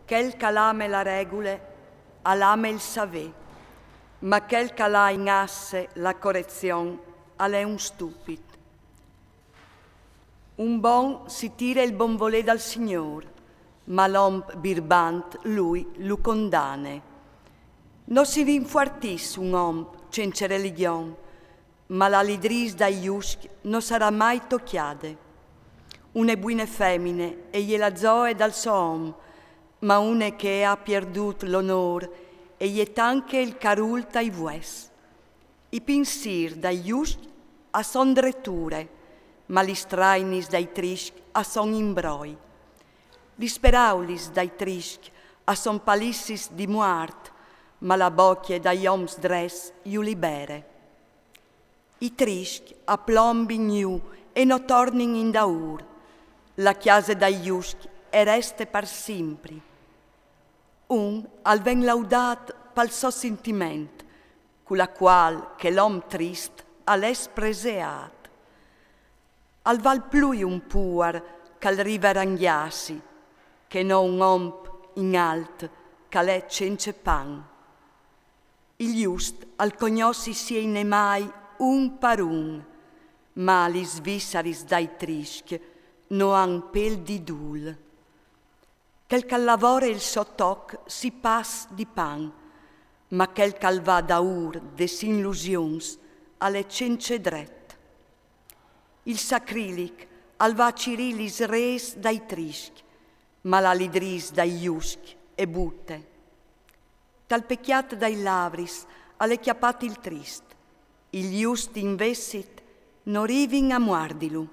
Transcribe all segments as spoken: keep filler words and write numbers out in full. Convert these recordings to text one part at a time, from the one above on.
Chel ch'al ame la regule, al ame il savê, ma chel ch'al à in asse la corezion, al è un stupit. Un bon si tire il bon volê dal Signôr, ma l'om birbant lui lu condane. No si rinfuartìs un om cence religion, ma la lidrìs dai juscj no sarà mai tocjade. Une buine femine e je la zoe dal so om, ma une che e à pierdût l'onôr e je tant che il carûl tai vues. I pinsîrs dai juscj a son dreture, ma lis trainis dai triscj a son imbroi. Lis peraulis dai triscj a son palissis di muart, ma la bocje dai oms drets ju libere. I triscj a plombin jù e no tornin indaûr. La cjase dai juscj e reste par simpri. Un al ven laudât pal so sintiment, cu la cuâl che l'om trist al è spreseât. Al vâl plui un puar ch'al rive a rangjâsi, che no un om in alt ch'al è cence pan. Il just al cognoss i siei nemâi un par un, ma lis vissaris dai triscj no àn pêl di dûl. Chel ch'al lavore il so toc si pas di pan, ma chel ch'al va daûr des ilusions al è cence dret. Il sacrilic al va a cirî lis rês dai triscj, ma la lidrìs dai juscj e bute. Tal pecjât dai lavris al è cjapât il trist. I justs invezit no rivin a muardilu.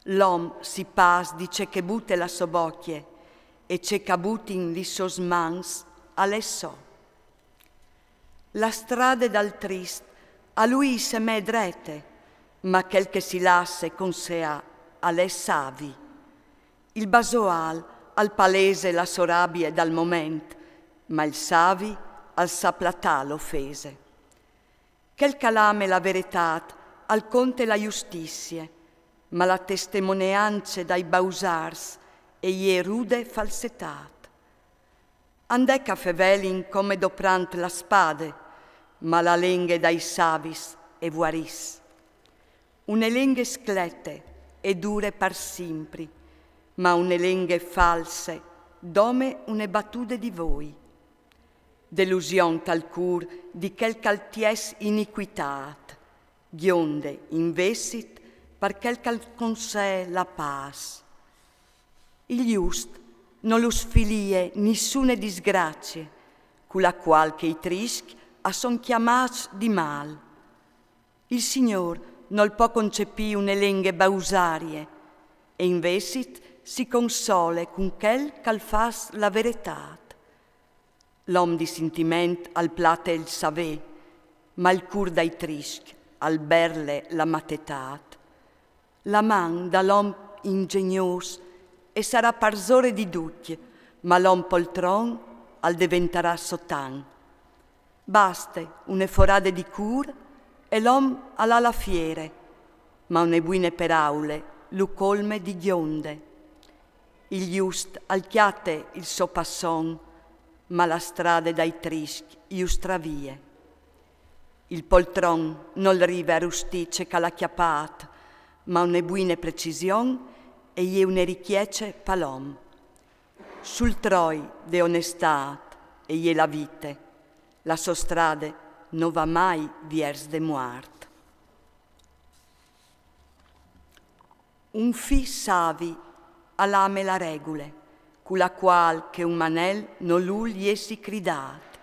L'om si pas di ce che bute la sô bocje, e ce ch'a butin lis sôs mans al è so. La strade dal trist a lui i semee drete, ma chel che si lasse conseâ al è savi. Il basoâl al palese la sô rabie dal moment, ma il savi al sa platâ l'ofese. Chel ch'al ame la veretât al conte la justizie, ma la testemoneance dai bausârs e je rude falsetât. And è ch'a fevelin come doprant la spade, ma la lenghe dai savis e vuarìs. Une lenghe sclete e dure par simpri, ma une lenghe false dome une batude di voi. Delusion tal cûr di chel ch'al tiès iniquitât, gjonde invezit par chel ch'al consee la pâs. Il just no lu sfilie nissune disgracie, cu la cuâl che i triscj a son cjamâts di mâl. Il Signôr nol pò concepî une lenghe bausarie, e invezit si console cun chel ch'al fâs la veretât. L'om di sintiment al plate il savê, ma il cûr dai triscj al berle la matetât. La man dal om ingegnôs e sarà parsore di ducj, ma l'om poltron al deventarà sotan. Baste une forade di cûr e l'om al à la fiere, ma une buine peraule lu colme di gjonde. Il just al cjate il so passon, ma la strade dai triscj ju stravie. Il poltron nol rive a rustî ce ch'al à cjapât, ma une buine precision e je une ricjece pal om. Sul troi de onestât e je la vite, la sô strade no va mai viers de muart. Un fi savi al ame la regule, cu la cuâl che un manel nol vûl jessi cridât.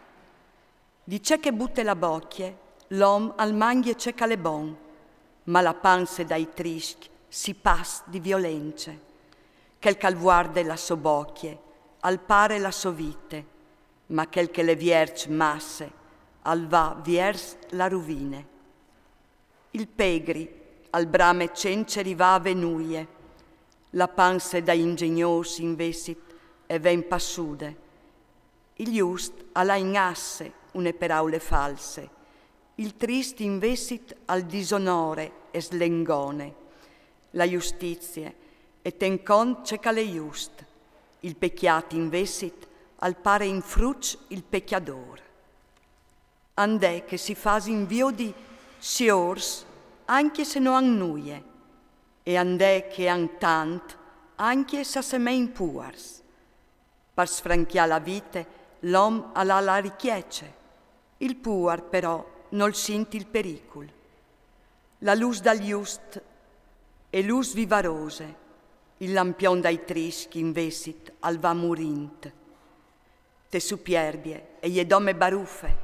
Di ce che bute la bocje, l'om al mangje ce ch'al è bon, ma la panse dai triscj si pas di violence. Chel ch'al vuarde la sô bocje, al pare la sô vite, ma chel che le vierç masse, al va viers la ruvine. Il pegri al brame cence rivâ a vê nuie. La panse dai ingegnôs invezit e ven passude. Il just al à in asse une peraule false. Il trist invezit al disonore e slengone. La justizie e ten cont ce ch'al è just. Il pecjât invezit al pare in fruç il pecjadôr. Andè che si fasin viodi siôrs ancje se no àn nuie, e andè che àn tant ancje s'assemein puars. Par sfrancjâ la vite l'om al à la ricjece, il puar però nol sint il pericul. La lûs dal just e lûs vivarose, il lampion dai triscj invezit al va murint. Te supierbie e je dome barufe.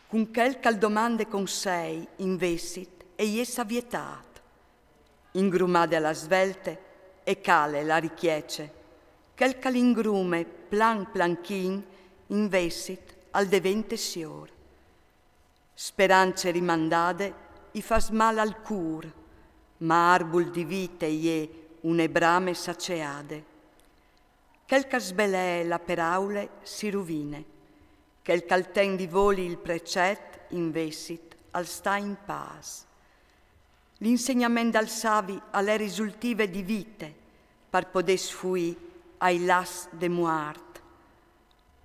Cun chel ch'al domande consei invezit e je savietât. Ingrumade a la svelte e cale la ricjece. Chel ch'al ingrume plan planchin invezit al devente siôr. Sperance rimandade i fâs mâl al cûr, ma arbul di vite e je une brame saceade. Chel ch'al sbelee la peraule si ruvine. Chel ch'al ten di voli il precet invezit al sta in pâs. L'insegnament dal savi al è risultive di vite par podê sfuî ai laçs de muart.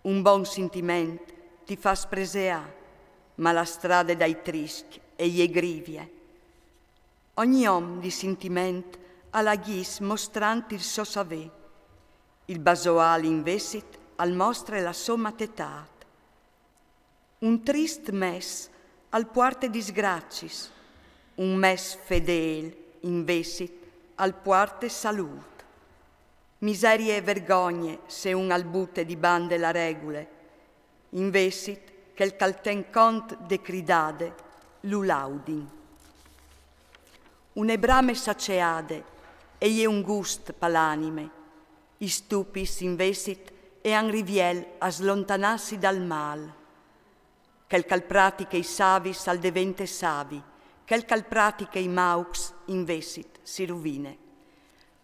Un bon sintiment ti fâs preseâ, ma la strade dai triscj e je grivie. Ogni om di sintiment al agjìs mostrant il so savê. Il basoâl invezit al mostre la sô matetât. Un trist mês al puarte disgraciis, un mês fedêl invezit al puarte salût. Miserie e vergogne se un al bute di bande la regule, invezit chel ch'al ten cont de cridade lu laudin. Une brame saceade e je un gust pa l'anime. I stupis invezit e àn riviel a slontanâsi dal mâl. Chel ch'al pratiche i savis al devente savi, chel ch'al pratiche i maucs invezit si ruvine.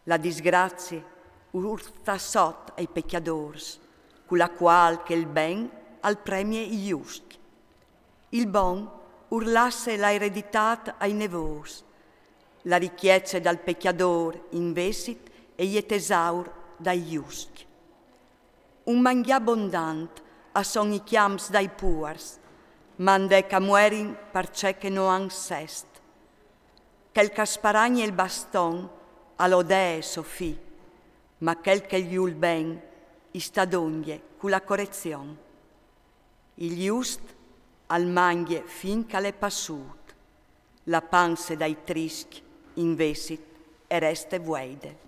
La disgracie ur sta sot ai pecjadôrs, cu la cuâl che il ben al premie i juscj. Il bon ur lasse la ereditât ai nevôs. La ricjece dal pecjadôr invezit e je tesaur dai juscj. Un mangjâ bondant a son i cjamps dai puars, ma andè ch'a muerin parcè che no àn sest. Chel ch'a sparagne il baston al odee so fi, ma chel che i vûl ben i sta dongje cu la corezion. Il just al mangje fin ch'al è passût, la panse dai triscj invezit e reste vueide.